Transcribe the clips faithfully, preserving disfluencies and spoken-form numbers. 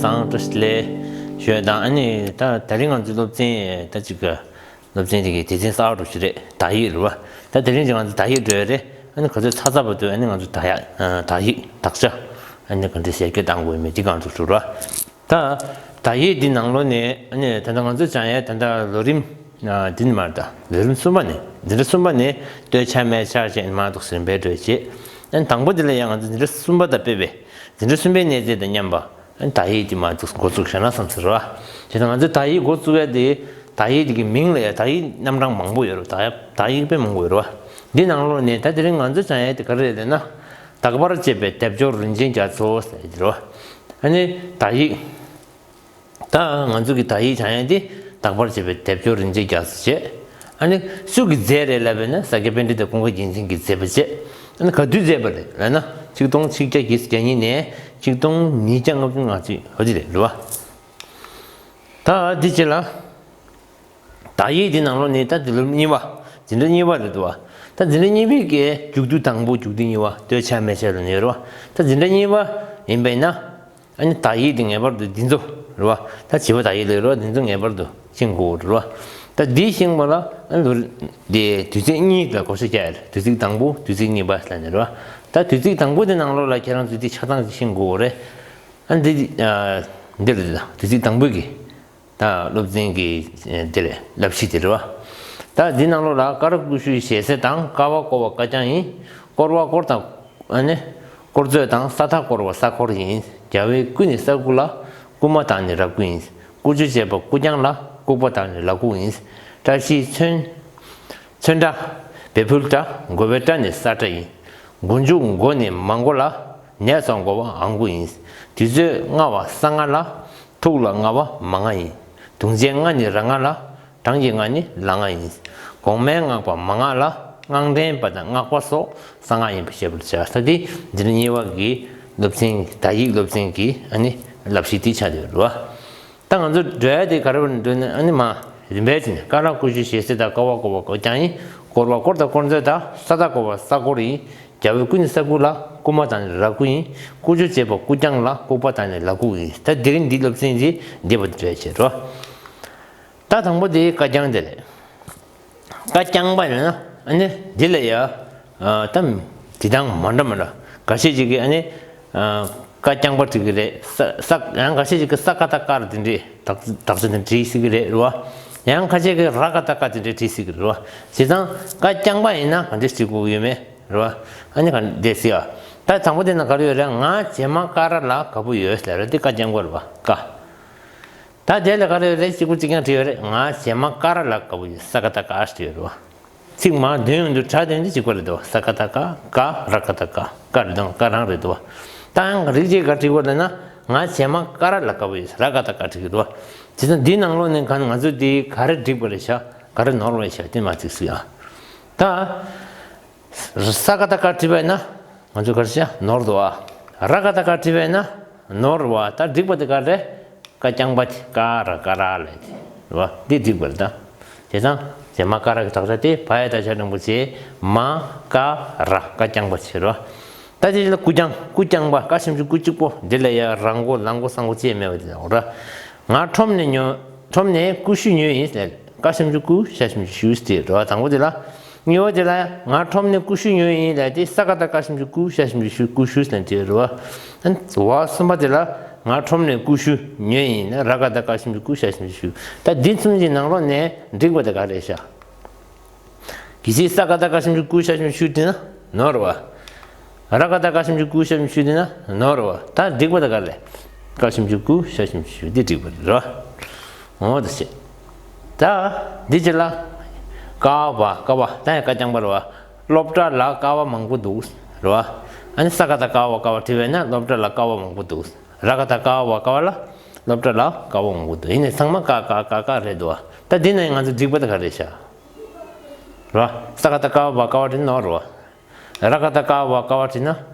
གཙང་བཀྲ་ཤིས་བདེ་ལེགས་ཞུ་ཡ་དང་། ཨ་ནི་ད་དེ་རིང་ང་ཚོའི་སློབ་ཚན་ད་ཅིག་གི་སློབ་ཚན་དེ་གི་སྡེ་ཚན་གསར་པ་ཞིག་རེད། དག་ཡིག་རེད་བ། ད་དེ་རིང་ཅིག་ང་ཚོ་དག་ཡིག་འགྲོ་ཡ་རེད། ཨ་ནི་ག་ཚོད་ཚར་ཚར་བར་དུ་ཨ་ནི་ང་ཚོ་དག་ཡ་དག་ཡིག་དག་ཆ་ཨ་ནི་ག་འདྲ་ཞལ་བཀོད་གཏང་དགོས་མེད་འདི་གང་ཚོ་ཞུ་ར། ད་དག་ཡིག་འདི་ནང་ལོགས་ནས་ཨ་ནི་ད་ལྟ་ང་ཚོ་སྦྱང་ཡ་ད་ལྟ་ལོ་རིམ་འདི་ནི་མར་ད་ལོ་རིམ་གསུམ་པ་ནས་འཛིན་གྲྭ་གསུམ་པ་ནས་སྟོད་ཆ་སྨད་ཆ་བྱས་མར་ཐོག་ཟིན་པའི་འགྲོས་བྱེད། ཨ་ནི་དང་པོ་འདི་ལ་ཡང་ང་ཚོ་འཛིན་གྲྭ་གསུམ་པ་དང་སྤེལ་བའི་འཛིན་གྲྭ་གསུམ་པའི་གནས་ཚད་དང་མཉམ་པ། ཨ་ནི་དག་ཡིག་དེ་མ་འགོ་བཙུགས་བྱས་ན་བསམ་ཟེར་བ། དེ་ལྟར་ང་ཚོས་དག་ཡིག་འགོ་བཙུགས་ཡ་དེ་དག་ཡིག་དེ་གི་མིང་ལ་ཡ་དག་ཡིག་རྣམ་གྲངས་མང་པོ་ཡོད་རེད། དག་ཡིག་དག་ཡིག་དཔེ་མང་པོ་ཡོད་རེད་བ། འདི་ནང་ལོགས་ནས་ད་དེ་རིང་ང་ཚོས་སྦྱང་ཡ་དེ་ག་རེ་རེད་ལབ་ན། དག་པར་བྱེད་པའི་སྡེབ་སྦྱོར་རིན་ཆེན་རྒྱ་མཚོ་ཟེར་གྱི་རེད་བ། ཨ་ནི་དག་ཡིག་ད་ང་ཚོ་གི་དག་ཡིག་སྦྱང་ཡ་དེ་དག་པར་བྱེད་པའི་སྡེབ་སྦྱོར་རིན་ཆེན་རྒྱ་མཚོ་བྱས། ཨ་ནི་སུ་གིས་མཛད་རེད་ལབ་པ་ན་ས་སྐྱ་པཎྜི་ཏ་ཀུན་དགའ་རྒྱལ་མཚན་གྱིས་མཛད་པ་བྱས། ཨ་ནི་ག་དུས་མཛད་པ་རེད་ལབ་ན་ཆིག་སྟོང་ཆིག་བརྒྱ་བརྒྱད་ཅུ་གྱ་གཉིས་ནས་ཆིག་སྟོང་ཉིས་བརྒྱ་ལྔ་བཅུ་ང་གཅིག་འོ་དེ་རེད་རེད་བ། ད་འདི་བྱས་ལ། དག་ཡིག་འདི་ནང་ལོགས་ནས་ད་འདི་ལོ་གཉིས་པ། འཛིན་གྲྭ་གཉིས་པ་རེད་འདུག་བ། ད་འཛིན་གྲྭ་གཉིས་པའི་གི་མཇུག་བསྡུ་དང་པོ་མཇུག་བསྡུ་གཉིས་པ་སྟོད་ཆ་སྨད་ཆ་ལ་ནི་ཡོད་རེད་བ། ད་འཛིན་གྲྭ་གཉིས་པ་ཡིན་པས་ན། ཨ་ནི་དག་ཡིག་འདི་ངེས་པར་དུ་འདི་ཚོ་རེད་བ། ད་བྱིས་པ་དག་ཡིག་ལ་ཡོད་རེད་བ། འདི་ཚོ་ངེས་པར་དུ་ཤེས་དགོས་རེད་བ། ད་འདི་ཤེས་པ་ལ་ཨ་ནི་ལོ་རེ་འདི་དུས་ཚིགས་གཉིས་ལ་བགོ་བཤའ་རྒྱག་ཡ་རེད། དུས་ཚིགས་དང་པོ་དུས་ཚིགས་གཉིས་པ་ལ་ནི་རེད་བ། ད་དུས་ཚིགས་དང་པོ་འདི་ནང་ལོགས་ལ་ཁྱེད་རང་ཚོས་འདི་ཆ་ཚང་ཞིག་ཤེས་དགོས་རེད། ཨ་འདི་ཨ་འདི་རེད། ད་དུས་ཚིགས་དང་པོའི་གི་ད་སློབ་ཚན་གྱི་དེ་ལས་བསླབ་གཞི་དེ་རེད་བ། ད་འདི་ནང་ལོགས་ལ་ཀ་ར་ཀུ་ཤུའི་ཞལ་ཟས་དང་། ཀ་བ་ཀོ་བ་ཀ་རྐྱང་ཡིན། བསྐོར་བ་བསྐོར་དང་ཨ་ནི་བསྐོར་མཛོད་དང་། ས་མཐའ་བསྐོར་བ་ས་འཁོར་ཡིན། རྒྱལ་བའི་སྐུ་ནི་ས་སྐུ་ལ། བསྐུལ་མ་དང་ནི་ར་སྐུལ་ཡིན། བསྐུལ་ཆུ་བྱས་པ་བསྐུལ་རྐྱང་ལ། བསྐུལ་པ་དང་ནི་ལ་བསྐུལ་ཡིན། བཀྲ་ཤིས་མཚོན། མཚོན་སྒྲ་བེ་ཕུལ་སྒྲ། འགོ་བའི་སྒྲ་ནི་ས་སྒྲ་ཡིན། མགོ་མཇུག་མགོ་ནི་མ་མགོ་ལ། ནས་སོགས་འགོ་བ་ཨ་མགོ་ཡིན། དུས་ཚོད་ལྔ་བ་ས་ལྔ་ལ། ཐུག་ལ་ལྔ་བ་མ་ལྔ་ཡིན། དུང་ཆེན་ལྔ་ནི་ར་ལྔ་ལ། གྲངས་ཀྱི་ལྔ་ནི་ལ་ལྔ་ཡིན། གོང་མའི་སྔགས་པ་མ་སྔགས་ལ། སྔགས་འདྲེན་པ་དང་སྔགས་པ་སོགས་ས་ལྔ་ཡིན་པ་ཤེས་པར་བྱ། ས་དེ་འཛིན་གྲྭ་གཉིས་པ་གི་སློབ་ཚན་དག་ཡིག་སློབ་ཚན་གྱི་ཨ་ནི་བསླབ་གཞི་དེ་ཆགས་ཡོད་རེད་བ། ད་ང་ཚོ་འགྲོ་ཡ་དེ་ག་རེ་བར་འགྲོ་ན་ཨ་ནི་མ་རིམ་པས་བྱས་ནས་ཀ་ར་ཀུ་ཤུ་ཞལ་ཟས་དང་། ཀ་བ་ཀོ་བ་ཀོ་རྐྱང་ཡིན། བསྐོར་བ་བསྐོར་དང་བསྐོར་མཛོད་དང་། ས་མཐའ་བསྐོར་བ་ས་འཁོར་ཡིན། རྒྱལ་བའི་སྐུ་ནི་ས་སྐུ་ལ། བསྐུལ་མ་དང་ནི་ར་སྐུལ་ཡིན། བསྐུལ་ཆུ་བྱས་པ་བསྐུལ་རྐྱང་ལ། བསྐུལ་པ་དང་ནི་ལ་བསྐུལ་ཡིན། ད་དེ་རིང་འདི་སློབ་ཚན་འདི་འདི་བར་འགྲོ་ཡ་བྱེད་རོགས། ད་དང་པོ་དེ་ཀ་རྐྱང་དེ་རེད། ཀ་རྐྱང་པ་ཡིན་ན་ཨ་ནི་འདི་ལ་ཡ་ཨ་ད་འདི་དང་མ་འདྲ་མ་འདྲ་འགའ་ཤས་ཅིག་གིས་ཨ་ནི་ཨ་ཀ་རྐྱང་པ་བྲིས་ཀྱི་རེད། ས་ས་ཡང་འགའ་ཤས་ཅིག་གིས་ས་ཀ་བཏགས་སྐ་ར་དེ་འདྲའི་དག་དག་ཆ་དེ་བྲིས་སྲིད་ཀྱི་རེད་རེད་བ། ཡང་ཁ་ཤས་ཀྱིས་ར་ཀ་བཏགས་ཀ་དེ་འདྲའི་བྲིས་སྲིད་ཀྱི་རེད་བ། བྱས་ཙང་ཀ་རྐྱང་པ་ཡིན་ན་ག་འདྲས་བྲིས་དགོས་ཀྱི་ཡོད་མེད་རེད་བ། ཨ་ནི་ག་འདྲས་སྲིད་ཨ། ད་དང་པོ་དེ་ན་ག་རེ་ཡོད་རེད། ང་བྱེ་མ་ཀ་ར་ལ་དགའ་པོ་ཡོད་ཟེར་རེད། དེ་ཀ་རྐྱང་པ་རེད་བ། ཀ་ད་དེ་ལ་ག་རེ་རེད། གཅིག་པུ་གཅིག་རྐྱང་བྲིས་ཡོད་རེད། ང་བྱེ་མ་ཀ་ར་ལ་དགའ་པོ་ཡོད། ས་ཀ་བཏགས་སྐ་བྲིས་ཡོད་རེད་བ། ཚིག་མ་འདོན་ཡོང་དུས་སྒྲ་འདོན་དུས་གཅིག་པ་རེད་དོ། ས་ཀ་བཏགས་སྐ་སྐ་ར་ཀ་བཏགས་སྐ་སྐ་རེད་དོ། སྐ་རང་རེད་དོ། ད་ཡང་རིགས་གཅིག་ག་བྲིས་པ་རེད་ན་ང་བྱེ་མ་ཀ་ར་ལ་དགའ་པོ་ཡོད། ར་ཀ་བཏགས་སྐ་བྲིས་ཡོད་རེད་བ། བྱས་ཙང་འདིའི་ནང་ལོགས་ནས་ག་ང་ཚོས་འདི་ག་རེ་འགྲིག་པ་རེད་ཤག་ག་རེ་ནོར་བ་ཤག་དེ་མ་ཚིག་སུ་ཡ། ད། ས་ཀ་བཏགས་སྐ་བྲིས་པས་ན་ང་ཚོ་ག་རེ་བྱ། ནོར་འདུག་ཨ། ར་ཀ་བཏགས་སྐ་བྲིས་པས་ན་ནོར་བ། ད་འགྲིག་པ་དེ་ག་རེ། ཀ་རྐྱང་པ་དེ་ཀ་ར་ཀ་ར་ལས་དེ་རེད་བ། འདི་འགྲིག་པ་རེད་ད། བྱས་ཙང་བྱེ་མ་ཀ་ར་གི་དག་ཆ་དེ་བ་ཡ་བཏགས་བྱ་འགྲེང་བུ་བྱེ་མ་ཀ་ར། ཀ་རྐྱང་པ་བྱེ་རེད་བ། ད་དེ་ལ་ཀུ་རྐྱང་། ཀུ་རྐྱང་པ། ཀ་ཞབས་ཀྱུ་ཀུ་གཅིག་པོ། འདི་ལ་ཡ་ར་མགོ་ལ་མགོ་ས་མགོ་ཅེས་མེད་པ་དེ་ལ་འོ་ར། ང་ཁྲོམ་ནས་ཉོ། ཁྲོམ་ནས་ཀུ་ཤུ་ཉོས་ཡིན་ཟེར། ཀ་ཞབས་ཀྱུ་ཀུ་ཤ་ཞབས་ཀྱུ་ཤུ་ཟེར་རེད་བ། དང་པོ་དེ་ལ། གཉིས་པ་དེ་ལ་ང་ཁྲོམ་ནས་ཀུ་ཤུ་ཉོས་ཡིན་ལབ་དེ་ས་ཀ་བཏགས་སྐ་ཞབས་ཀྱུ་ཀུ་ཤ་ཞབས་ཀྱུ་ཤུ་ཀུ་ཤུ་ཟེར་དེ་རེད་བ། བ་གསུམ་པ་དེ་ལ་ང་ཁྲོམ་ནས་ཀུ་ཤུ་ཉོས་ཡིན་ན་ར་ཀ་བཏགས་ཀ་ཞབས་ཀྱུ་ཀུ་ཤ་ཞབས་ཀྱུ་ཤུ། ད་འདི་གསུམ་གྱི་ནང་ལོགས་ནས་འགྲིག་པ་དེ་ག་རེད་ཤག་གལ་སྲིད་ས་ཀ་བཏགས་སྐ་ཞབས་ཀྱུ་ཀུ་ཤ་ཞབས་ཀྱུ་ཤུ་བྲིས་ན་ནོར་བ། ར་ཀ་བཏགས་ཀ་ཞབས་ཀྱུ་ཀུ་ཤ་ཞབས་ཀྱུ་ཤུ་བྲིས་ན་ནོར་བ། ད་འགྲིག་པ་དེ་ག་རེད། ཀ་ཞབས་ཀྱུ་ཀུ་ཤ་ཞབས་ཀྱུ་ཤུ་འདི་འགྲིག་པ་རེད་བ། འོ་ད་བྱས། ད་འདི་ཅི་ལ། ཀ་བ་ཀ་བ། ད་ཡང་ཀ་རྐྱང་པ་རེད་བ། སློབ་གྲྭ་ལ་ཀ་བ་མང་པོ་འདུག་རེད་བ། ཨ་ནི་ས་ཀ་བཏགས་ཀ་བ་ཀ་བ་བྲིས་པས་ན་སློབ་གྲྭ་ལ་ཀ་བ་མང་པོ་འདུག་ར་ཀ་བཏགས་ཀ་བ་ཀ་བ་ལ་སློབ་གྲྭ་ལ་ཀ་བ་མང་པོ་འདུག་ཡིན་ནའི་ཚང་མ་ཀ་ཀ་ཀ་ཀ་རེད་འདུག་བ། ད་འདི་ན་ཡང་ང་ཚོ་འགྲིག་པ་དེ་ག་རེད་ཤག་རེད་བ། ས་ཀ་བཏགས་ཀ་བ་ཀ་བ་བྲིས་ན་ནོར་རེད་བ། ར་ཀ་བཏགས་ཀ་བ་ཀ་བ་བྲིས་ན་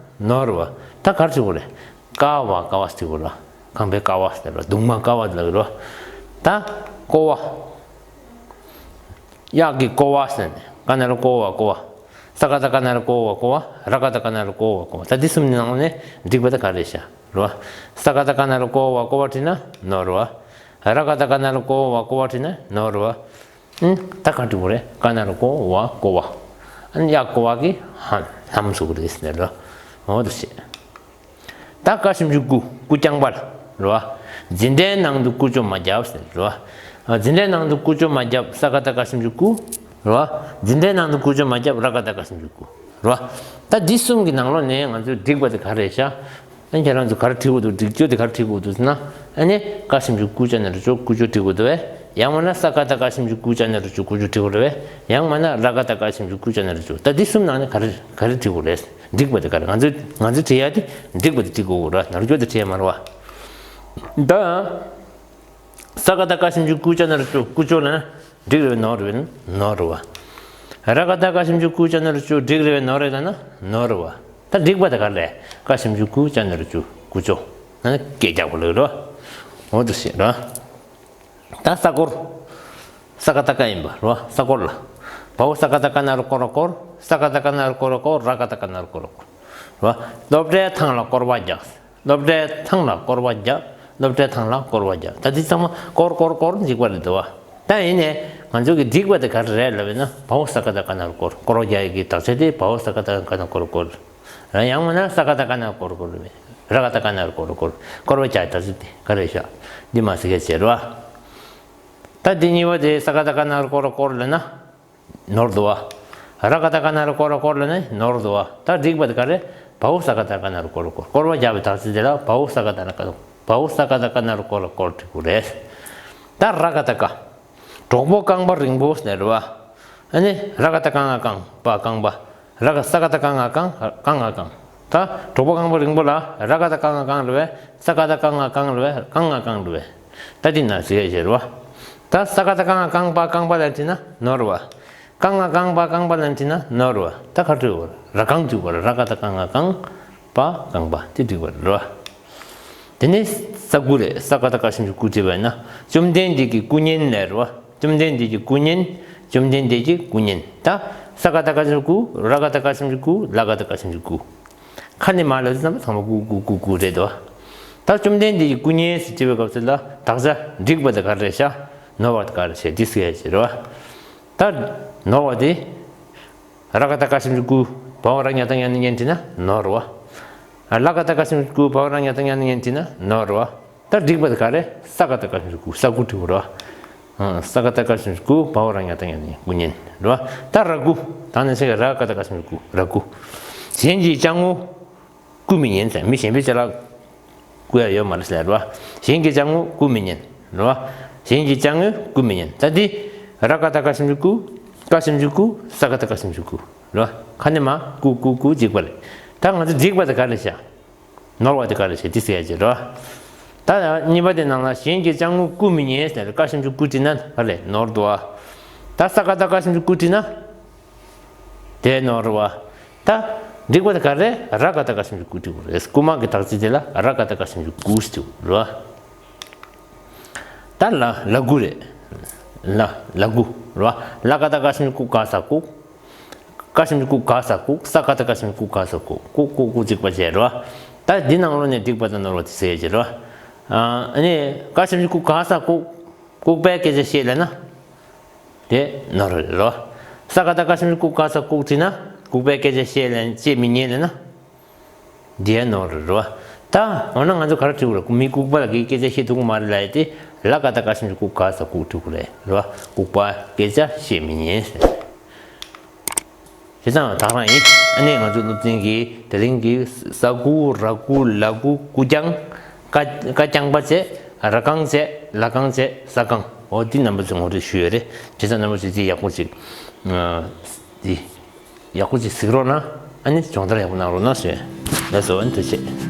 ནོར་བ། ད་ག་རེ་བྲིས་དགོས་རེད། ཀ་བ་ཀ་བ་ཟེར་དགོས་རེད་བ། ཁམས་པའི་ཀ་བ་ཟེར་བ། གདུང་མ་ཀ་བ་ལ་རེད་བ། ད་ཀོ་བ། གཡག་གི་ཀོ་བ་ཟེར་ནས་ཀ་ན་རོ་ཀོ་བ་ཀོ་བ། ས་ཀ་བཏགས་ཀ་ན་རོ་ཀོ་བ་ཀོ་བ། ར་ཀ་བཏགས་ཀ་ན་རོ་ཀོ་བ་ཀོ་བ། ད་འདི་གསུམ་ནང་ནས་འགྲིག་པ་ད་ག་རེད་ཤག་རེད་བ། ས་ཀ་བཏགས་སྐ་ན་རོ་སྐོ་བ་ཀོ་བ་བྲིས་ན་ནོར་བ། ར་ཀ་བཏགས་ཀ་ན་རོ་ཀོ་བ་ཀོ་བ་བྲིས་ན་ནོར་བ། ཨུམ། ད་ག་འབྲི་དགོས་རེད། ཀ་ན་རོ་ཀོ་བ་ཀོ་བ། ཨ་ནི་ཡ་ཀོ་བ་གི་ཧ་ལམ་ཟུག་རེད་ཟེར་ནས་རེད་བ། འོ་དེ་བྱས། ད་ཀ་ཞབས་ཀྱུ་ཀུ། ཀུ་རྐྱང་པ་ལ། རེད་བ། འཛིན་གྲྭའི་ནང་དུ་ཀུ་ཅོ་མ་བརྒྱབ་ཟེར་རེད་བ། འཛིན་གྲྭའི་ནང་དུ་ཀུ་ཅོ་མ་བརྒྱབ། ས་ཀ་བཏགས་སྐ་ཞབས་ཀྱུ་ཀུ། རེད་བ། འཛིན་གྲྭའི་ནང་དུ་ཀུ་ཅོ་མ་བརྒྱབ། ར་ཀ་བཏགས་སྐ་ཞབས་ཀྱུ་ཀུ། རེད་བ། ད་འདི་གསུམ་གྱི་ནང་ལོགས་ནས་ང་ཚོས་འགྲིག་པ་དེ་ག་རེ་རེད་ཤག་ཨ་ནི་ཁྱེད་རང་ཚོ་ག་རེ་བྲིས་དགོས་འདུག་འགྲིག་རྒྱུ་དེ་ག་རེ་བྲིས་དགོས་འདུག་ཟེར་ན། ཨ་ནི་ཀ་ཞབས་ཀྱུ་ཀུ་ཅ་ན་རོ་ཅོ་ཀུ་ཅོ་བྲིས་དགོས་འདུག་བས། ཡང་མིན་ན་ས་ཀ་བཏགས་སྐ་ཞབས་ཀྱུ་ཀུ་ཅ་ན་རོ་ཅོ་ཀུ་ཅོ་བྲིས་དགོས་རེད་བས། ཡང་མིན་ན་ར་ཀ་བཏགས་སྐ་ཞབས་ཀྱུ་ཀུ་ཅ་ན་རོ་ཅོ། ད་འདི་གསུམ་ནང་ནས་ག་རེ་ག་རེ་བྲིས་དགོས་རེད། འགྲིག་པ་དེ་ག་རེ། ང་ཚོས་ང་ཚོས་བྲིས་ཡ་དེ་འགྲིག་པ་དེ་བྲིས་དགོས་རེད། ནོར་རྒྱུ་དེ་བྲིས་ཡ་མ་རེད་བ། ད་ས་ཀ་བཏགས་སྐ་ཞབས་ཀྱུ་ཀུ་ཅ་ན་རོ་ཅོ་ཀུ་ཅོ་ལབ་ན་འགྲིག་རེད་བས་ནོར་རེད་བས་ནོར་རེད་བ། ར་ཀ་བཏགས་སྐ་ཞབས་ཀྱུ་ཀུ་ཅ་ན་རོ་ཅོ་འགྲིག་རེད་བས་ནོར་རེད་ལབ་ན་ནོར་རེད་བ། ད་འགྲིག་པ་དེ་ག་རེ་རེད། ཀ་ཞབས་ཀྱུ་ཀུ་ཅ་ན་རོ་ཅོ་ཀུ་ཅོ། ཨ་ནི་སྐད་རྒྱག་དགོས་ལོས་རེད་བ། འོ་དེ་བྱས་རེད་བ། ད་ས་སྐོར། ས་ཀ་བཏགས་སྐ་ཡིན་པ་རེད་བ། ས་སྐོར་ལ། བའོ་ས་ཀ་བཏགས་སྐ་ན་རོ་སྐོ་ར་སྐོར། ས་ཀ་བཏགས་སྐ་ན་རོ་སྐོ་ར་སྐོར། ར་ཀ་བཏགས་སྐ་ན་རོ་སྐོ་ར་སྐོར། རེད་བ། སློབ་གྲྭའི་ཐང་ལ་སྐོར་བ་རྒྱག་སློབ་གྲྭའི་ཐང་ལ་སྐོར་བ་རྒྱག་སློབ་གྲྭའི་ཐང་ལ་སྐོར་བ་རྒྱག་ད་འདི་ཚང་མ་སྐོར་སྐོར་སྐོར་འཇིག་པ་རེད་འདུག་བ། ད་ཡིན་ནའི་ང་ཚོ་གི་འགྲིག་པ་དེ་ག་རེ་རེད་ལབ་ན། བའོ་ས་ཀ་བཏགས་སྐ་ན་རོ་སྐོར། སྐོར་བ་རྒྱག་ཡ་གི་དག་ཆ་དེ་བའོ་ས་ཀ་བཏགས་སྐ་ན་རོ་སྐོར་སྐོར། ར་ཡང་མིན་ན་ས་ཀ་བཏགས་སྐ་ན་རོ་སྐོར་སྐོར་རེད། ར་ཀ་བཏགས་སྐ་ན་རོ་སྐོ་ར་སྐོར། སྐོར་བ་རྒྱག་ཡ་དག་ཆ་དེ་ག་རེ་ཤག་འདི་མ་ཟེར་ག་བྱས་རེད་བ། ད་འདི་གཉིས་པ་དེ་ས་ཀ་བཏགས་སྐ་ན་རོ་སྐོ་ར་སྐོར་ལབ་ན། ནོར་འདུག་བ། ར་ཀ་བཏགས་སྐ་ན་རོ་སྐོ་ར་སྐོར་ལབ་ན་ནོར་འདུག་བ། ད་འགྲིག་པ་དེ་ག་རེ། བའོ་ས་ཀ་བཏགས་སྐ་ན་རོ་སྐོ་ར་སྐོར། སྐོར་བ་རྒྱག་པའི་དག་ཆ་དེ་ལ་བའོ་ས་ཀ་བཏགས་སྐ་ན་བའོ་ས་ཀ་བཏགས་སྐ་ན་རོ་སྐོ་ར་སྐོར་འབྲི་དགོས་རེད། ད་ར་ཀ་བཏགས་སྐ། གྲོགས་པོ་རྐང་པ་རིང་པོ་ཟེར་བ། ཨ་ནི་ར་ཀ་བཏགས་རྐ་ང་རྐང་པ་རྐང་པ། ར་ཀ་ས་ཀ་བཏགས་རྐ་ང་རྐང་། རྐ་ང་རྐང་། ད་གྲོགས་པོ་རྐང་པ་རིང་པོ་ལ་ར་ཀ་བཏགས་རྐ་ང་རྐང་རེད་བས། ས་ཀ་བཏགས་རྐ་ང་རྐང་རེད་བས། རྐ་ང་རྐང་རེད་བས། ད་འདི་ན་ཟེར་ཡ་ཞེས་རེད་བ། ད་ས་ཀ་བཏགས་རྐ་ང་རྐང་པ་རྐང་པ་ལ་བྲིས་ན་ནོར་བ། རྐ་ང་རྐང་པ་རྐང་པ་ལ་བྲིས་ན་ནོར་བ། ད་ག་འབྲི་དགོས་རེད། ར་རྐང་འབྲི་དགོས་རེད། ར་ཀ་བཏགས་རྐ་ང་རྐང་པ་རྐང་པ་དེ་འབྲི་དགོས་རེད་བ། དེ་ནས་ས་སྐུ་རེད། ས་ཀ་བཏགས་སྐ་ཞབས་ཀྱུ་སྐུ་བྲིས་པ་ཡིན་ན། བཅོམ་ལྡན་འདས་ཀྱི་སྐུ་བརྙན་ལབ་རེད་བ། བཅོམ་ལྡན་འདས་ཀྱི་སྐུ་བརྙན། བཅོམ་ལྡན་འདས་ཀྱི་སྐུ་བརྙན། ད་ས་ཀ་བཏགས་སྐ་ཞབས་ཀྱུ་སྐུ། ར་ཀ་བཏགས་རྐ་ཞབས་ཀྱུ་རྐུ། ལ་ཀ་བཏགས་ཀ་ཞབས་ཀྱུ་རྐུ། ཁ་ནས་མར་ལབ་དུས་ཙམ་པ་ཚང་མ་སྐུ་སྐུ་སྐུ་སྐུ་རེད་དོ། ད་བཅོམ་ལྡན་འདས་ཀྱི་སྐུ་བརྙན་ཟེར་བྲིས་པའི་སྐབས་སུ་ལ་དག་ཆ་འགྲིག་པ་དེ་ག་རེ་རེད་ཤག་ནོར་བ་དེ་ག་རེ་རེད་ཤག་འདི་ཟེར་ཡ་ཅིག་རེད་བ། ད་ནོར་བ་དེ། ར་ཀ་བཏགས་རྐ་ཞབས་ཀྱུ་རྐུ། བ་འོག་ར་ཉ་བཏགས་རྙ་ན་རྙན་བྲིས་ན་ནོར་བ། ལ་ཀ་བཏགས་ཀ་ཞབས་ཀྱུ་རྐུ། བ་འོག་ར་ཉ་བཏགས་རྙ་ན་རྙན་བྲིས་ན་ནོར་བ། ད་འགྲིག་པ་དེ་ག་རེ། ས་ཀ་བཏགས་ཀ་ཞབས་ཀྱུ་སྐུ། ས་སྐུ་འབྲི་དགོས་རེད་བ། ཨ། ས་ཀ་བཏགས་ཀ་ཞབས་ཀྱུ་སྐུ། བ་འོག་ར་ཉ་བཏགས་རྙ་ན་རྙན། སྐུ་བརྙན་རེད་བ། ད་ར་རྐུ། ད་ནི་ཟེར་གི་ར་ཀ་བཏགས་རྐ་ཞབས་ཀྱུ་རྐུ། ར་རྐུ། གཞན་གྱི་ཅ་དངོས་རྐུ་མི་ཉན་ཟེར། མི་གཞན་པའི་ཅ་ལག་རྐུ་ཡ་ཡོད་མ་རེད་ཟེར་རེད་བ། གཞན་གྱི་ཅ་དངོས་རྐུ་མི་ཉན་རེད་བ། གཞན་གྱི་ཅ་དངོས་རྐུ་མི་ཉན། ད་འདི་ར་ཀ་བཏགས་རྐ་ཞབས་ཀྱུ་རྐུ། ཀ་ཞབས་ཀྱུ་རྐུ། ས་ཀ་བཏགས་ཀ་ཞབས་ཀྱུ་རྐུ་རེད་བ། ཁ་ནས་མར་རྐུ་རྐུ་རྐུ་འཇིགས་པ་རེད། ད་ང་ཚོ་འགྲིག་པ་དེ་ག་རེ་བྱ། ནོར་བ་དེ་ག་རེ་བྱེད་དེ་ཟེར་ཡ་ཅིག་རེད་བ། ད་གཉིས་པ་དེ་ནང་ལ་གཞན་གྱི་ཅ་དངོས་རྐུ་མི་ཉན་ཟེར། ཀ་ཞབས་ཀྱུ་རྐུ་བྲིས་ན་ག་རེ་ནོར་འདུག་བ། ད་ས་ཀ་བཏགས་ཀ་ཞབས་ཀྱུ་རྐུ་བྲིས་ན། དེ་ནོར་བ། ད་འགྲིག་པ་དེ་ག་རེ། ར་ཀ་བཏགས་རྐ་ཞབས་ཀྱུ་རྐུ་འགྲིག་པ་རེད། རྐུ་མ་གི་དག་ཆ་དེ་ལ་ར་ཀ་བཏགས་རྐ་ཞབས་ཀྱུ་རྐུ་ཟེར་རེད་བ། ད་ལ་ལ་རྐུ་རེད། ལ་ལ་རྐུ་རེད་བ། ལ་ཀ་བཏགས་ཀ་ཞབས་ཀྱུ་རྐུ། ལ་ཀ་ས་རྐུ། ཀ་ཞབས་ཀྱུ་རྐུ། ལ་ཀ་ས་རྐུ། ས་ཀ་བཏགས་ཀ་ཞབས་ཀྱུ་རྐུ། ལ་ཀ་ས་རྐུ། རྐུ་རྐུ་རྐུ་འཇིགས་པ་བྱས་རེད་བ། ད་འདི་ནང་ལོགས་ནས་འགྲིག་པ་དང་ནོར་བ་དེ་ཟེར་ཡ་ཅིག་རེད་བ། ཨ་ནི་ཀ་ཞབས་ཀྱུ་རྐུ། ལ་ཀ་ས་རྐུ། ལྐུགས་པའི་སྐད་ཆ་བཤད་ལབ་ན། དེ་ནོར་རེད་རོ། ས་ཀ་བཏགས་སྐ་ཞབས་ཀྱུ་སྐུ། ལ་ཀ་ས་ལྐུགས་བྲིས་ན། ལྐུགས་པའི་སྐད་ཆ་བཤད་ལན་བཤད་མི་ཉན་ལབ་ན། འདི་ཡང་ནོར་རེད་རོ། ད་འོ་ན་ང་ཚོ་ག་རེ་བྲིས་དགོས་རེད། མི་ལྐུགས་པ་ལ་གི་སྐད་ཆ་བཤད་ཐུབ་ཀྱི་མ་རེད་ལབ་ཡ་དེ། ལ་ཀ་བཏགས་སྐ་ཞབས་ཀྱུ་ལྐུགས། ལ་ཀ་ས་ལྐུགས་བྲིས་དགོས་རེད་རོ། ལྐུགས་པ་སྐད་ཆ་བཤད་མི་ཉན་ཟེར། བྱས་ཙང་ད་ག་རང་ཡིན། ཨ་ནི་ང་ཚོ་སློབ་ཚན་གྱི་དེ་རིང་གི་ས་རྐུ། ར་རྐུ། ལ་རྐུ། རྐུ་རྐྱང་། ཀ་ཀ་རྐྱང་པ་བྱས། ར་རྐང་བྱས། ལ་རྐང་བྱས། ས་རྐང་། འོ་འདི་རྣམ་པ་ཚོས་ངོ་སྤྲོད་ཞུས་ཡོད་རེད། བྱས་ཙང་རྣམ་པ་ཚོས་འདི་ཡག་པོ་ཅིག་ཨ། འདི་ཡག་པོ་ཅིག་གཟིགས་རོགས་གནང་། ཨ་ནི་སྦྱོང་བརྡར་ཡག་པོ་གནང་རོགས་གནང་ཞུ། ལགས་སོ། ཨ་ནི་ཐུགས་རྗེ་ཆེ།